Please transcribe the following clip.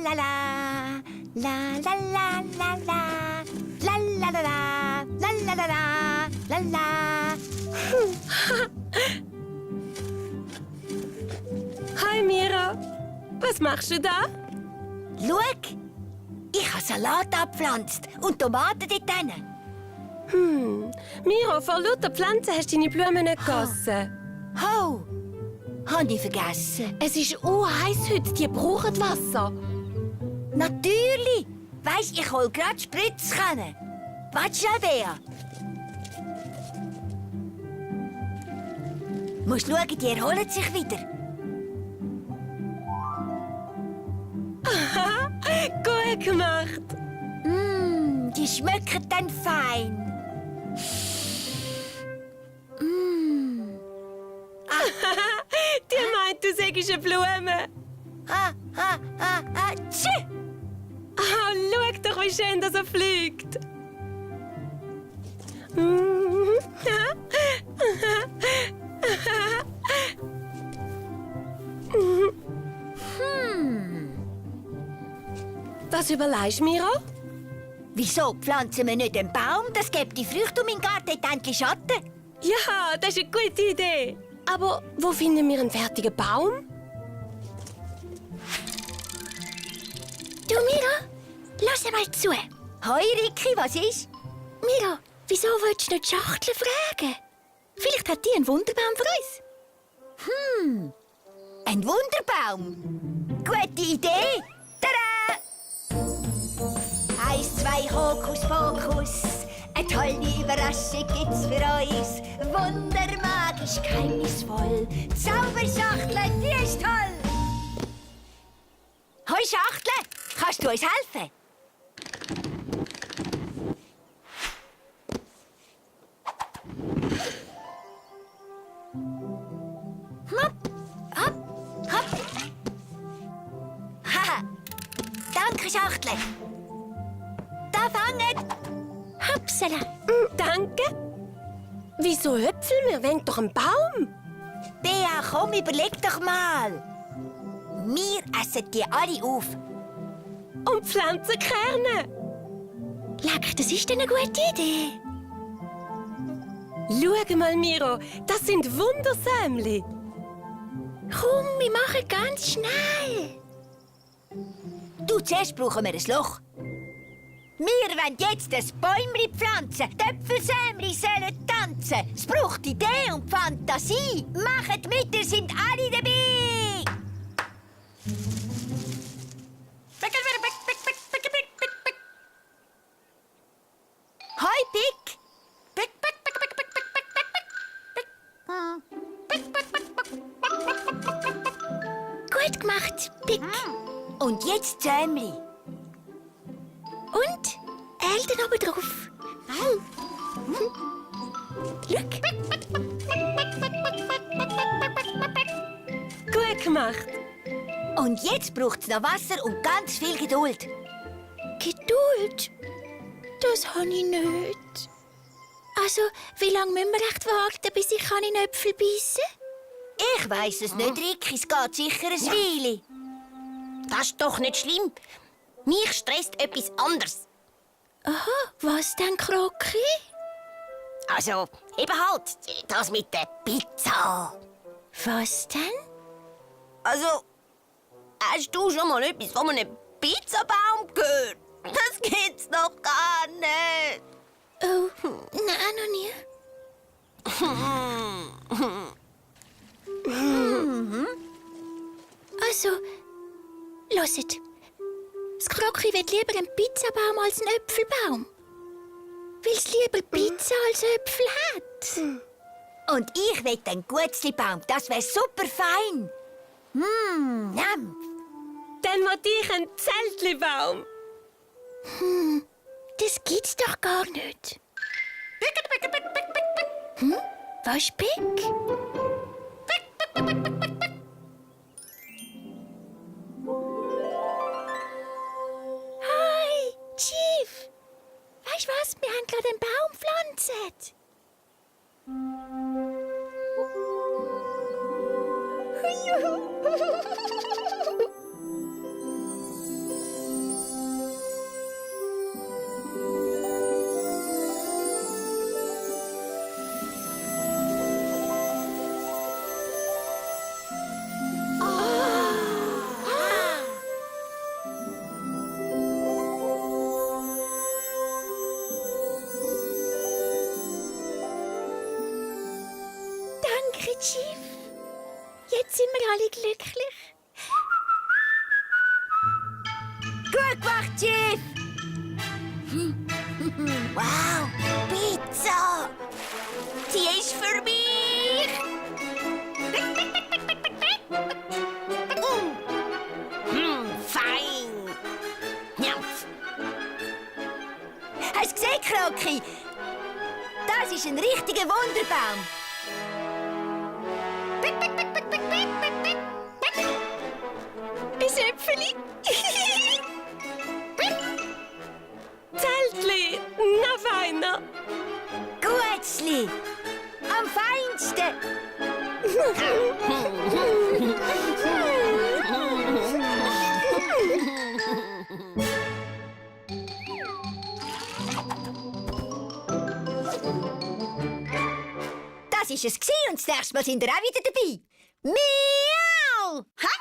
la la, la la la la la, la la la la, la la la la, la la. Hi Mira, was machst du da? Schau, ich habe Salat abgepflanzt und Tomaten dort hinten. Mira, vor lauter Pflanzen hast du deine Blumen nicht gegossen. Oh, habe ich vergessen. Es ist heiß heute, die brauchen Wasser. Natürlich. Weisst, ich hol grad Spritzkanne. Warte schnell, Bea. Musst schauen, die erholen sich wieder. Gut gemacht. Die schmecken dann fein. Die meint, du sagst eine Blume. Tschü! Ah, schau doch, wie schön das er fliegt. Was überlegst du, Mira? Wieso pflanzen wir nicht einen Baum? Das gibt die Früchte um meinen Garten endlich Schatten. Ja, das ist eine gute Idee. Aber wo finden wir einen fertigen Baum? Du, Mira, lass mal zu. Hoi, Ricky, was ist? Mira, wieso willst du nicht die Schachtel fragen? Vielleicht hat die einen Wunderbaum für uns. Ein Wunderbaum. Gute Idee. Tada! 1, 2, Hokus Pokus. Eine tolle Überraschung gibt's für uns. Wundermagisch, geheimnisvoll. Zauberschachtel, die ist toll. Hoi, Schachtel, kannst du uns helfen? Hopp, hopp, hopp. Haha, danke, Schachtel. Da fangen. Hopsala. Danke. Wieso Äpfel? Wir wollen doch einen Baum. Bea, komm, überleg doch mal. Wir essen die alle auf. Und Pflanzenkerne. Leck, das ist eine gute Idee. Schau mal, Miro, das sind Wundersämli. Komm, wir machen ganz schnell. Du, zuerst brauchen wir ein Loch. Wir wollen jetzt ein Bäumchen pflanzen. Die Äpfelsämli sollen tanzen. Es braucht Idee und Fantasie. Macht mit, ihr sind alle dabei. Hoi, Pick. Gut gemacht, Pick. Und jetzt Sämli. Und Eltern oben drauf. Schau. Gut gemacht. Und jetzt braucht es noch Wasser und ganz viel Geduld. Geduld? Das habe ich nicht. Also, wie lange müssen wir echt warten, bis ich in den Äpfel beißen kann? Ich weiss es nicht, Ricky. Es geht sicher ein Weile. Das ist doch nicht schlimm. Mich stresst etwas anderes. Aha, was denn, Kroki? Also, eben halt, das mit der Pizza. Was denn? Also, hast du schon mal etwas von einem Pizzabaum gehört? Das gibt's doch gar nicht. Oh, nein, noch nie. Also, hört. Das Kroki will lieber einen Pizzabaum als einen Äpfelbaum. Weil es lieber Pizza als Äpfel hat. Und ich will einen Gutzlibaum. Das wäre super fein. Njam. Dann will ich einen Zeltlibaum. Das gibt's doch gar nicht. Was, Pick? Hi, Chief. Weißt du was? Wir haben gerade einen Baum gepflanzt. Handkerchief. Jetzt sind wir alle glücklich. Gut gemacht, Chief! Wow, Pizza! Die ist für mich! Fein! Njampf! Hast du gesehen, Kroki? Das ist ein richtiger Wunderbaum. Ein Äpfeli. Zeltli, noch feiner. Gutzli, am feinsten. Das ist es gsi und das nächste Mal sind wir auch wieder dabei. Miau! Ha!